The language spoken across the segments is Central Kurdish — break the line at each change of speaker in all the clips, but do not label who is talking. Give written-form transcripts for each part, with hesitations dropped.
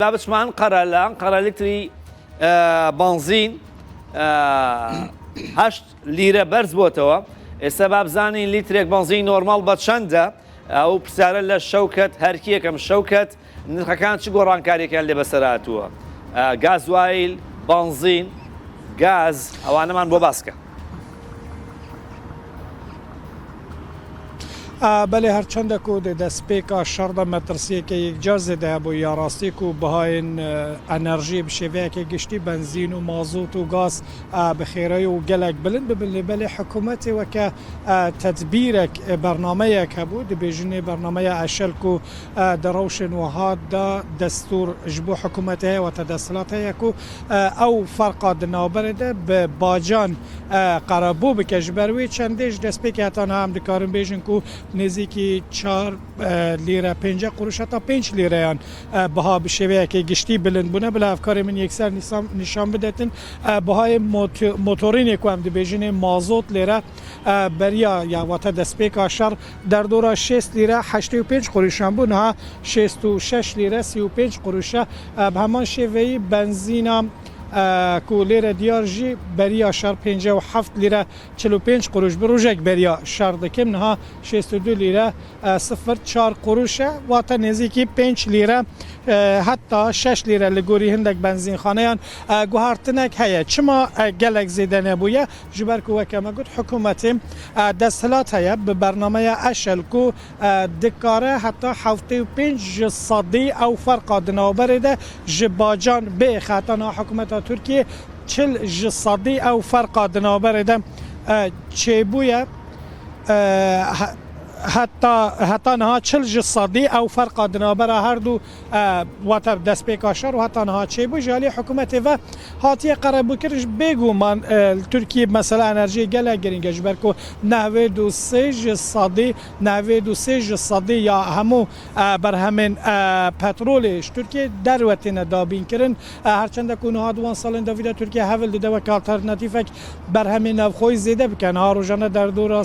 با بچمە ئەنقەرە، لە ئەنقەرە لیتری بەنزین هەشت لیرە بەرز بۆتەوە. ئێستا با بزانین لیترێک بەنزین نۆرماڵ بە چەندە؟ ئەو پرسیارە لە شەوکەت هەرکیەکەم شەوکەت نرخەکان چ گۆڕانکاریەکان لێ بەسەر هاتووە؟ گازوایل، بەنزین، گاز ئەوانەمان بۆ باسکە.
بەلێ هەرچەندە کو di destpêka şer de metirsiyeke yekcar zêde hebû ya rastî ku bihayên enerjiyê bi şêveyeke giştî benzîn û mazot û gaz bi xêrayî û gelek bilind bibin lê belê hikûmetê weke tedbîrek bernameyek hebû dibêjinê bernameya eşel ku di rewşên wiha de destûr ji bo hikûmetê heye wate desthilat heye ku ew ferqa di navberê de bi bacan qerebû bike. Ji ber wê çendê ji destpêkê heta niha em dikarin bêjin ku nêzîkî çar lîre pênce quruş heta pênc lîreyan biha bi şêweyekê giştî bilind bûne. Bila hevkarê min yekser nîşan bidetin bihayê motorînê ku em dibêjinê mazot lêre beriya ya wate destpêka şer derdora 60 lîre 85 quruşan bû niha 66 lîre 35 quruş e. Bi heman şêveyî benzîna ku lêre diyar jî beriya şer 57 lîre 45 quruş bi rojek beriya şer dikim niha 62 lîre 04 quruş e wate nêzîkî 5 lîre heta 6 lîre li gorî hindek benzînxaneyan guhartinek heye. Çima gelek zêde nebûye? Ji ber ku weke me got hikûmetê desthilat heye bi bernameya Eşel ku dikare heta 75 ji sedî ew ferqa di navberê de ji bacan bêxe. Heta niha hikûmeta Tirkiyê 40 ji sedî ew ferqa di navberê de çêbûye. Heta heta niha 40 ji sedî ew ferqa di navbera her du wate destpêka şer û heta niha çêbû ji aliyê hikûmetê ve hatiye qerebûkirin. Bêguman li Tirkiyê mesela enerjiyê gelek girîng e ji ber ku 93 ji sedî 93 ji sedî ya hemû berhemên petrolê ji Tirkiyê derve têne dabînkirin. Her çende ku niha di wan salên dawî de Tirkiye hevil dide weke alternatîfek berhemên navxweyî zêde bike. Niha rojane derdora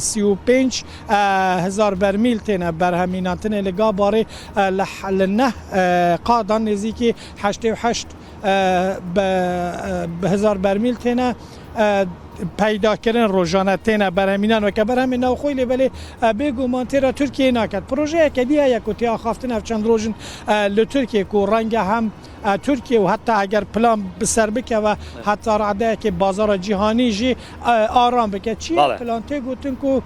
135 hezar bermîl têne berhemînantinê li Gabarê li neh qadan nêzîkî 88 hezar bermîl têne peydakirin rojane têne berhemînan weke berhemên navxweyî lê belê bêguman têra Tirkiyeyê naket. Projeyeke dî heye ku tê axaftin ev çend roj in li Tirkiyeyê ku renge hem Tirkiye û heta eger plan bi ser bikeve heta radeyekê bazara cîhanî jî aram bike. Çi ye plan? Tê gotin ku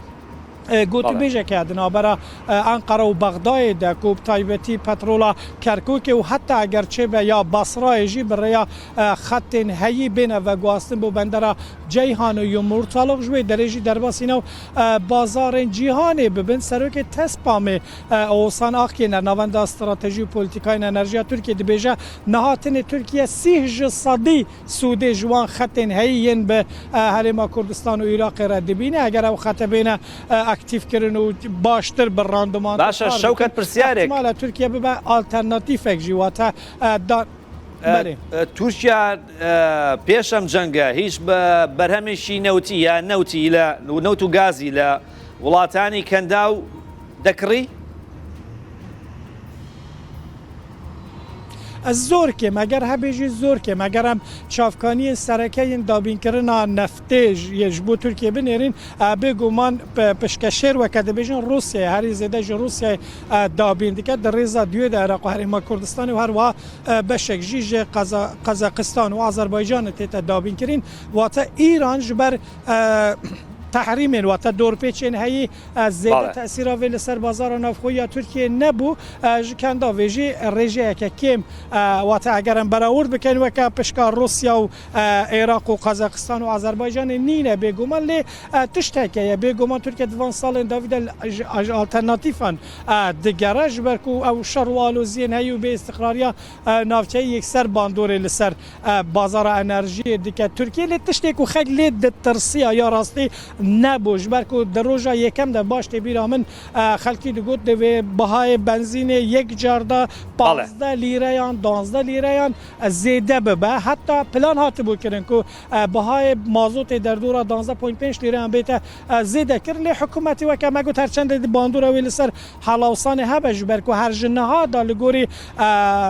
gotûbêjek heye di navbera Enqere û Bexdayê de ku bi taybetî petrola Kerkûkê û heta eger çêbe ya Basrayê jî bi rêya xetên heyî bêne veguhastin bo bendera Ceyhan û Yumurtalık ji wê derê jî derbasî nav bazarên cîhanê bibin. Serokê TESPAMê Oğuzhan Akyener Navenda Stratejî û Polîtîkayên Enerjiya Tirkiyê dibêje niha tenê Tirkiye sîh ji sedî sûdê ji wan xetên heyî yên bi Herêma Kurdistan û Iraqê re dibîne. Eger ew xete bêne aktîfkirin û baştir bi randimantir
Başa
kar bikin,
Şewket pirsiyarek.
îhtimal e Tirkiye bibe alternatîfek jî wate da belê.
Tirkiye پێش ئەم جەنگە هیچ بەرهەمێکی نەوتی یا نەوتی لە نەوت و گازی لە وڵاتانی کەنداو دەکڕی؟
زۆر کێم ئەگەر هەبێژی زۆر کێم ئەگەر ئەم چاوکانیên serekeyên dabînkirina neftê ji bo Tirkiye binêrîn bêguman pişkeşêr weke dibêjin Rûsyayê herî zêde ji Rûsyayê dabîn dike di rêza duyê de Iraq û Herêma Kurdistanê û her wiha beşek jî ji Qezaqistan û Azerbaycanê tête dabînkirin wate Îran ji ber tehrîmên wate dorpêçên heyî zêde tesîra vê li ser bazara navxweyî ya Tirkiyeyê nebû ji kenda vê jî rêjeyeke kêm wate eger em berawird bikin weke pişka Rûsya û Iraq û Qezaqistan û Azerbaycanê nîne bêguman lê tiştek heye bêguman Tirkiye di van salên dawî de ji alternatîfan digere ji ber ku ew şer û aloziyên heyî û bêîstiqrariya navçeyî yekser bandorê li ser bazara enerjiyê dike Tirkiye lê tiştê ku xelk lê ditirsiya ya rastî. نەبوو ji ber ku di roja yekem de baş tê bîra min xelkî digot divê bihayê benzînê yek car de 15 lîreyan 12 lîreyan zêde bibe heta plan hatibû kirin ku bihayê mazotê derdora 12.5 lîreyan bête zêde kir lê hikûmetê weke me got her çendê di bandora wê li ser helawsanê hebe ji ber ku her ji niha de li gorî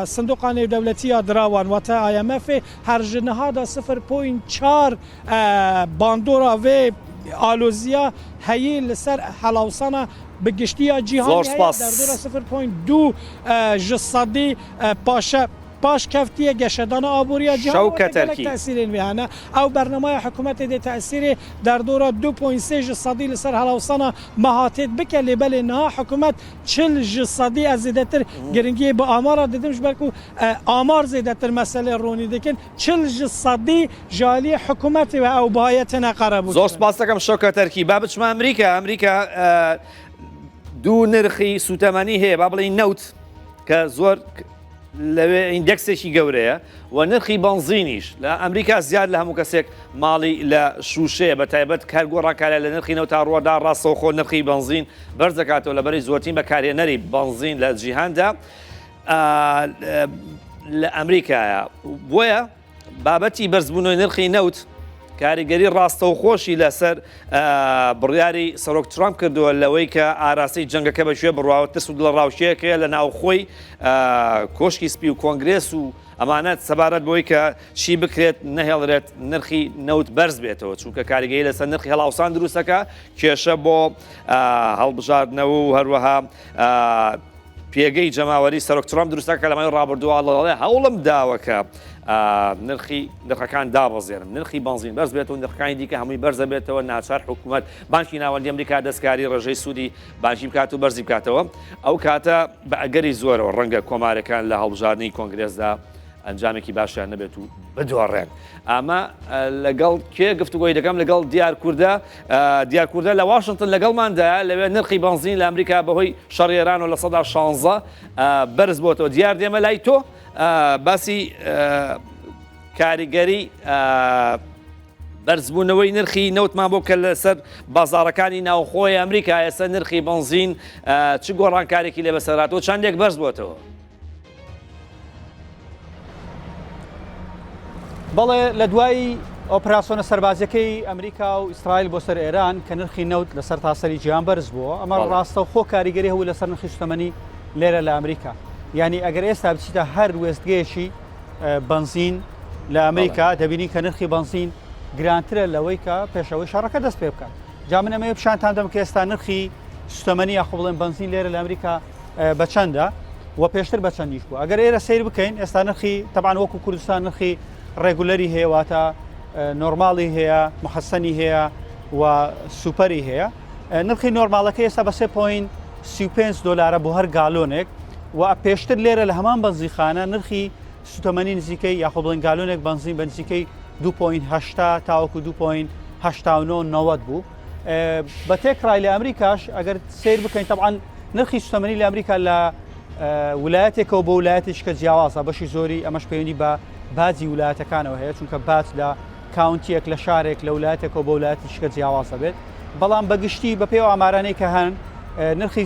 Sindoqa Nêvdewletî ya Dirawan wate IMFê her ji niha de 0.4 bandora vê aloziya heyî li ser helawsana bi giştî ya cîhanê heye derdora 0.2 ji sedî paşe paş keftiye geşedana aboriya cîhanê wate gelek tesîrên wê hene. Ew bernameya hikûmetê dê tesîrê derdora 2.3 ji sedî li ser helawsana meha têd bike lê belê niha hikûmet 40 ji sedî ez zêdetir giringiyê bi amara didim ji ber ku amar zêdetir meselê ronî dikin 40 ji sedî ji aliyê hikûmetê ve ew bihaye têne qerebû
زۆر سپاس دەکەم شەوکەت ئەرکی با بچمە ئەمریکا ئەمریکا دوو نرخی سوتەمەنی هەیە با بڵێین نەوت کە زۆر لەوێ index ێکی گەورەیە و نرخی بەنزینیش لە ئەمریکا زیاد لە هەموو کەسێک ماڵی لە شوشەیە بە تایبەت کار گۆڕانکارە لە نرخی نەوت تا ڕووەدا ڕاستەوخۆ نرخی بەنزین بەرز دەکاتەوە لەبەری زۆرترین بەکارهێنەری بەنزین لە جیهاندا لە ئەمریکایە بۆیە بابەتی بەرزبوونەوەی نرخی نەوت کاریگەری ڕاستەوخۆشی لەسەر بڕیاری سەرۆک ترامپ کردووە لەوەی کە ئاراستەی جەنگەکە بە کوێ بڕواوە ترس و دڵەڕاوکێکەیە لە ناوخۆی کۆشکی سپی و کۆنگرێس و ئەمانە سەبارەت بۆی کە چی بکرێت نەهێڵرێت نرخی نەوت بەرز بێتەوە چونکە کاریگەری لەسەر نرخی هەڵاوسان دروستەکە کێشە بۆ هەڵبژاردنەوە و هەروەها پێگەی جەماوەری سەرۆک ترامپ دروستە کە لە ماوەی ڕابردووە دەڵێ هەوڵم داوە کە نرخی نرخەکان دابەزێنم نرخی بەنزین بەرز بێت و نرخەکانی دیکە هەمووی بەرزە بێتەوە ناچار حکوومەت بانکی ناوەندی ئەمریکا دەستکاری ڕێژەی سوودی بانکی بکات و بەرزی بکاتەوە ئەو کاتە بە ئەگەری زۆرەوە ڕەنگە کۆمارەکان لە هەڵبژاردنی کۆنگرێسدا ئەنجامێکی باشیان نەبێت و بدۆڕێن. ئەمە لەگەڵ کێ گفتوگۆی دەکەم لەگەڵ دیار کوردە دیار کوردە لە واشنتن لەگەڵماندا لەوێ نرخی بەنزین لە ئەمریکا بەهۆی شەڕی ئێران و 16% بەرز بۆتەوە دیار دێمە لای تۆ باسی کاریگەری بەرزبوونەوەی نرخی نەوتمان بۆ کە لەسەر بازارەکانی ناوخۆی ئەمریکا ئێستا نرخی بەنزین چ گۆڕانکارێکی لێ بەسەراتەوە چندێک بەرز بۆتەوە؟
بەڵێ لە دوای ئۆپراسۆنە سەربازیەکەی ئەمریکا و ئیسرائیل بۆ سەر ئێران کە نرخی نەوت لە سەرتاسەری جیهان بەرز بووە ئەمە ڕاستە خۆ کاریگەری هەبوو لەسەر نرخی سوتەمەنی لێرە لە ئەمریکا یعنی ئەگەر ئێستا بچیتە هەر وێستگەیەکی بەنزین لە ئەمریکا دەبینی کە نرخی بەنزین گرانترە لەوەی کە پێشەوەی شەڕەکە دەست پێ بکات جا من ئەمەوێ پیشانتان دەم کە ئێستا نرخی سوتەمەنی یاخۆ بڵێن بەنزین لێرە لە ئەمریکا بە چەندە و پێشتر بە چەندیش بوو ئەگەر ئێرە سیر بکەین ئێستا نرخی تەبان وەکو کوردستان نرخی regular ی هەیە واتە normal ی هەیە محەسەنی هەیە و سوپەری هەیە نرخی normal ەکە ئێستا بە 3.35 دلارە بۆ هەر گالۆنێک و پێشتر لێرە لە هەمان بەنزیخانە نرخی سوتەمەنی نزیکەی یاخۆ بڵێن گالۆنێک بەنزین بە نزیکەی 2.8 تاوەکو 2.89 90 بوو بە تێکڕای لە ئەمریکاش ئەگەر سیر بکەین تەبعەن نرخی سوتەمەنی لە ئەمریکا لە ولایەتێکەوە بۆ ولایەتێکی کە جیاوازە بەشی زۆری ئەمەش پەیوەندی بە باجی ولایەتەکانەوە هەیە چونکە باج لە county یەک لە شارێک لە ولایەتێکەوە بۆ ولایەتێکی کە جیاواز دەبێت بەڵام بە گشتی بە پێی ئامارانەی کە هەن نرخی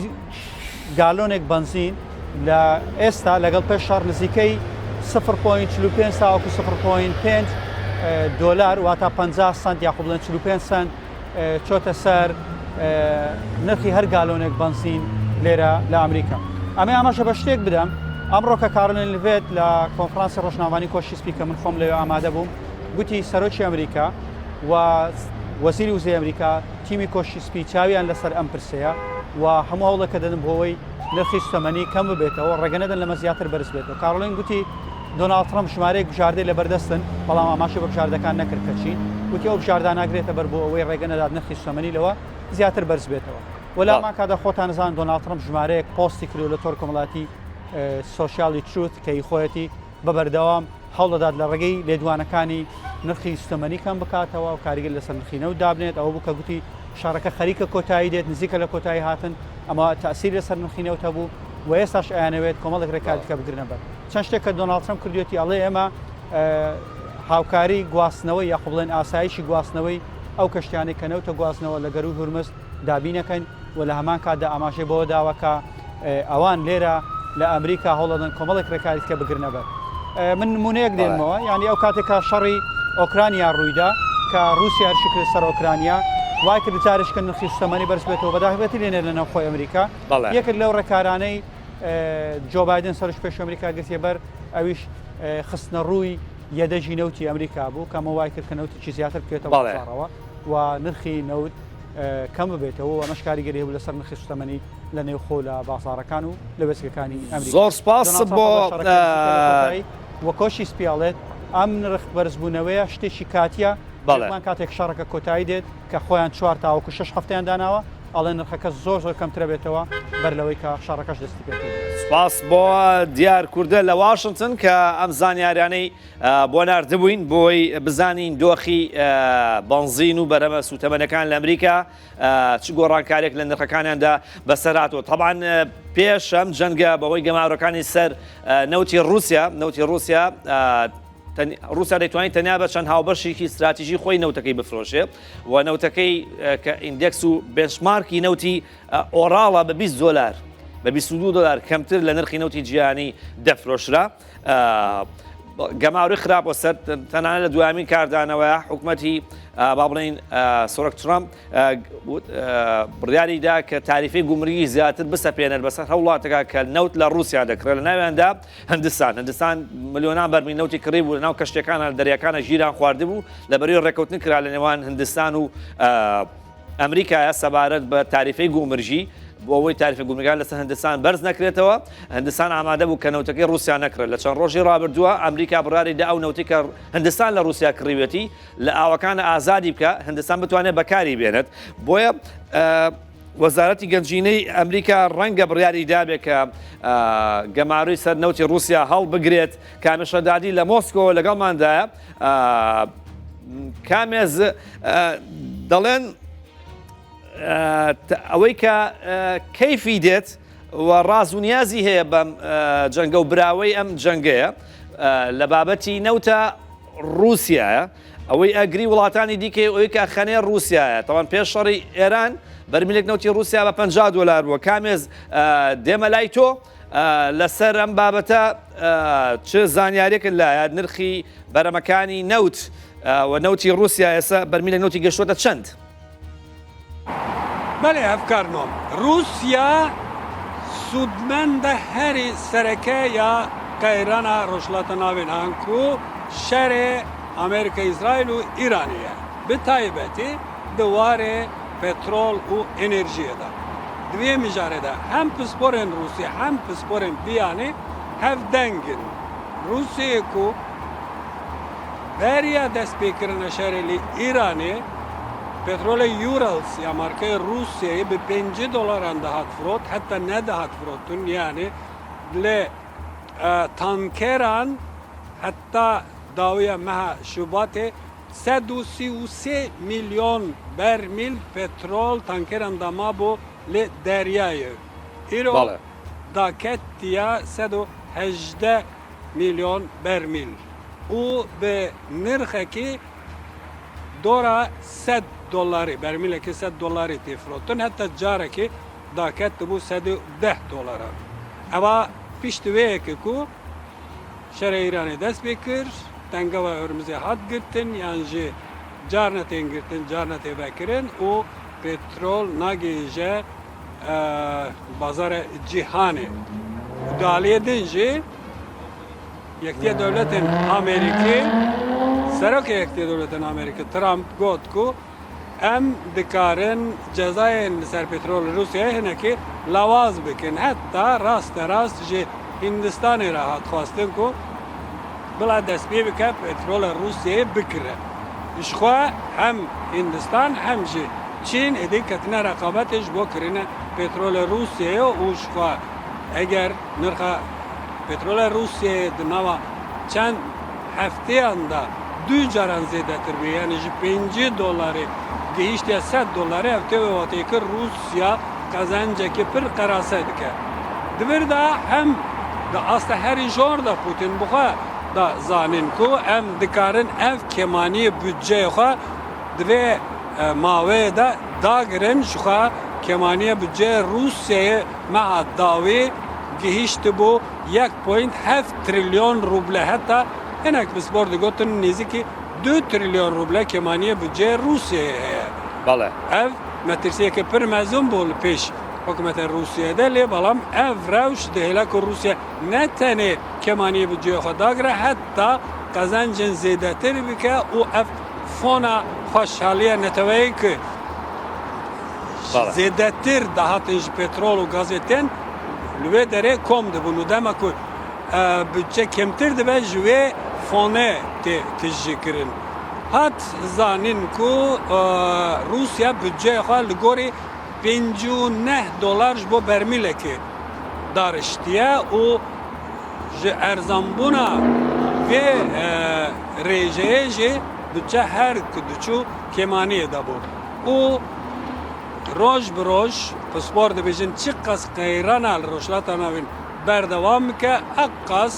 گالۆنێک بەنزین لە ئێستا لەگەڵ پێش شەڕ نزیکەی 0.45 تاوەکو 0.5 دۆلار واتە 50 سنت یاخۆ بڵێن 45 سنت چۆتە سەر نرخی هەر گالۆنێک بەنزین لێرە لە ئەمریکا. ئەمە ئاماژە بە شتێک بدەم ئەمڕۆ کە کارۆلین لڤێت لە کۆنفرانسی ڕۆژنامەوانی کۆشکی سپی کە من خۆم لەوێ ئامادە بووم گوتی سەرۆکی ئەمریکا و وەزیری وزەی ئەمریکا تیمی کۆشکی سپی چاویان لەسەر ئەم پرسەیە و هەموو هەوڵێکە دەدەن بۆ ئەوەی نرخی سوتەمەنی کەم ببێتەوە ڕێگە نەدەن لەمە زیاتر بەرز بێتەوە کارۆلین گوتی دۆناڵد ترەمپ ژمارەیەک بژاردەی لەبەردەستن، بەڵام ئاماژەی بە بژاردەکان نەکرد کە چین، وتی ئەو بژاردانە ئەگرێتە بەر بۆ ئەوەی ڕێگە نەدات نرخی سوتەمەنی لەوە زیاتر بەرز بێتەوە. و لە هەمان کاتدا خۆتان ئەزانن دۆناڵد ترەمپ ژمارەیەک پۆستی کردووە لە تۆڕی کۆمەڵایەتی social ی Truth کە هی خۆیەتی بە بەردەوام هەوڵدەدات لە ڕێگەی لێدوانەکانی نرخی سوتەمەنی کەم بکاتەوە و کاریگەری لەسەر نرخی نەوت دابنێت، ئەوە بوو کە گوتی شەڕەکە خەریکە کۆتایی دێت، نزیکە لە کۆتایی هاتن، ئەمە تەئسیری لەسەر نرخی نەوت هەبوو و ئێستاش ئەیانەوێت کۆمەڵێک ڕێکاری دیکە بگرنە بەر. چەند شتێک کە دۆناڵد ترەمپ کردوێتی ئەڵێ ئێمە هاوکاری گواستنەوەی یاخۆ بڵێن ئاسایشی گواستنەوەی ئەو کەشتیانەی کە نەوت دەگوازنەوە لە گەرووی هورمز دابینەکەین و لە هەمان کاتدا ئاماژەی بەوە داوە کە ئەوان لێرە لە ئەمریکا هەوڵدەدەن کۆمەڵێک ڕێکاری دیکە بگرنە بەر. من نمونەیەک دێنمەوە یعنی ئەو کاتێک کە شەڕی ئۆکرانیا ڕوویدا کە رووسیا هێرشی کرد سەر ئۆکرانیا وای کرد جارێکە نرخی سوتەمەنی بەرز بێتەوە بەداخبێتی لێنێ لە ناوخۆی ئەمریکا یەکێک لەو ڕێکارانەی جۆ بایدن سەرۆکی پێشووی ئەمریکا گرتیە بەر ئەویش خستنە ڕووی یەدەگی نەوتی ئەمریکا بوو کە ئەمە وای کرد کە نەوتێکی زیاتر بکەوێتە بازاڕەوە و نرخی نەوت کەم ببێتەوە و ئەمەش کاریگەری هەبوو لەسەر نرخی سوتەمەنی لە نێوخۆ لە بازاڕەکان و لە وێستگەکانی ئەمریکا.
زۆر سپاس بۆ
و کۆشی سپی ئەڵێت ئەم نرخ بەرزبوونەوەیە شتێکی کاتیە بەڵێ کاتێک شەڕەکە کۆتایی دێت کە خۆیان چوار تاوەکو شەش هەفتەیان داناوە ئەڵێن نرخەکە زۆر زۆر کەمترە بێتەوە بەر لەوەی کە شەڕەکەش دەستی پێ کرد.
سپاس بۆ دیار کوردە لە واشنتن کە ئەم زانیاریانەی بۆ ناردبووین بۆی بزانین دۆخی بەنزین و بەرەمە سوتەمەنەکان لە ئەمریکا چ گۆڕانکارێک لە نرخەکانیاندا بەسەر هاتووە. تەبعەن پێش ئەم جەنگە بەهۆی گەمارۆکانی سەر نەوتی رووسیا نەوتی رووسیا ڕووسیا دەیتوانی تەنیا بە چەند هاوبەشێکی ستراتیژی خۆی نەوتەکەی بفرۆشێ و نەوتەکەی کە index و benchmark ی نەوتی ئۆراڵە بە 20 دلار بە 22 دلار کەمتر لە نرخی نەوتی جیهانی دەفرۆشرا. گەمارۆی خراپە سەر تەنانە لە دوامین کاردانەوە حکوومەتی با بڵین سەرۆک ترامپ بڕیاری دا کە تاریفی گومرگی زیاتر بسەپێنێت بەسەر هەوڵاتەکە کە نەوت لە رووسیا دەکرێت لە ناویاندا هندستان هندستان ملیۆنان بەرمیل نەوتی کڕی بوو لەناو کەشتیەکانە لە دەریاکانە گیران خواردبوو لە بەروی ڕێککەوتن کرا لە نێوان هندستان و ئەمریکایە سەبارەت بە تاریفەی گومرگی بۆ ئەوەی تاریفە گومرگان لەسەر هندستان بەرز نەکرێتەوە هندستان ئامادە بوو کە نەوتەکەی رووسیا نەکڕێت لە چەند ڕۆژی ڕابردووە ئەمریکا بڕیاری دا ئەو نەوتی کە هندستان لە رووسیا کڕیوێتی لە ئاوەکانە ئازادی بکە هندستان بتوانێت بەکاری بێنێت بۆیە وەزارەتی گەنجینەی ئەمریکا ڕەنگە بڕیاری دابێ کە گەمارۆی سەر نەوتی ڕووسیا هەڵبگرێت. کامێز شەدادی لە مۆسکۆ لەگەڵماندایە. کامێز دەڵێن ئەوەی کە کەیفی دێت و ڕاز و نیازی هەیە بەم جەنگە و براوەی ئەم جەنگەیە لە بابەتی نەوتە ڕووسایە. ئەوەی ئەگری وڵاتانی دیکەی ئەوەی کە خەنێ ڕووسایە تەوان پێش شەڕی ئێران بەرمیلێک نەوتی ڕووسیا بە 50 دلار بووە کامێز دێمە لای تۆ لەسەر ئەم بابەتە چ زانیارێکت لایە نرخی بەرەمەکانی نەوت و نەوتی ڕووسیا ئێستا بەرمیلێک نەوتی گەشتوەتە چەند؟
بەلێ هەڤکارنۆم، رووسیا سوودمەندە هەری سەرەکە یا قەیرانە ڕۆژهەڵاتە ناوین ئانکو شەرێ ئامریکا ئیسرائیل و ئیرانێ یە bi taybetî di warê petrol û enerjiyê de. Di vê mijarê de hem pisporên Rûsî hem pisporên biyanî hevdeng in. Rûsyeyê ku Beriya destpêkirina şerê li Îranê, petrolê Urals ya markaya Rûsyayê bi 50 dolaran dihat firot, heta nedihat firotin, yanî li tankeran heta dawiya meha Şubatê 133 milyon bermîl petrol tankeran da mabû li deryayê. Îro daketiya 118 milyon bermîl û bi nirxekî dora sed dolarî, bermîlekî sed dolarî tê firotin, heta carekê daket dibû 110 dolaran. Eva piştî wê yekê ku şerê Îranê dest pê kir, Tengava Hurmuzê hat girtin yan jî carne tên girtin, carne tê vekirin û petrol nagihîje bazara cîhanê. Û di aliyê din jî Yekitiya Dewletên Amerîkî, Serokê Yekitiya Dewletên Amerîkî Trump got ku em dikarin cezayên li ser petrolê Rûsyayê hinekî lawaz bikin. Heta rasterast ji Hindistanê re hat xwestin ku bila dest pê bike petrola Rûsyayê bikire. Ji xwe hem Hindistan hem jî Çîn êdî ketine reqabetê ji bo kirîna petrolê Rûsyayê û ji xwe eger nirxa Petrola Rûsyayê di nava çend hefteyan de du caran zêdetir bûye, yanî ji 50 dolarê gihîştiye 100 dolarê, ev tê wê wateyê ku Rûsya qezencekê pir qerase dike. Di vir de hem di asta herî jor de Putin bi xwe da zanîn ku em dikarin ev kêmaniyê budceyê xwe di vê. ماوەیە de dagirin ji xwe kêmaniya budceya Rûsyayê meha dawî gihîştibû yek point heft trilyon rûble heta hinek pispor digotin nêzîkî du trilyon rûble kêmaniya budceya Rûsyayê heye.
Bele.
Ev metirsiyeke pir mezin bû li pêş hikûmeta Rûsyayê de lê belam ev rewş dihêle ku Rûsya ne tenê kêmaniyê budceya xwe dagire heta qezencên zêdetir bike û ev fona xweşhaliya neteweyî ku zêdetir dahatên ji petrol û gazê tên li wê derê kom dibûn û dema ku budçe kêmtir dibe ji wê fonê tê tijîkirin. Hat zanîn ku Rûsya budçeya xwe li gorî 59 dolar ji bo bermîlekê dariştiye û Ji erzanbûna vê rêjeyê jî budçe her ku diçû kêmaniyê de bû û roj bi roj pispor dibêjin çi qas qeyrana li Rojhilata Navîn berdewam bike eq qas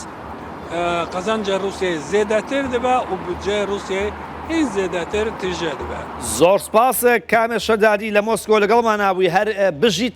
qezanca Rûsyayê zêdetir dibe û budçeya Rûsyayê hîn zêdetir tije dibe.
Zor spas Kame Şedadî لە مۆسکۆ لەگەڵمانا بووی هەر بژی.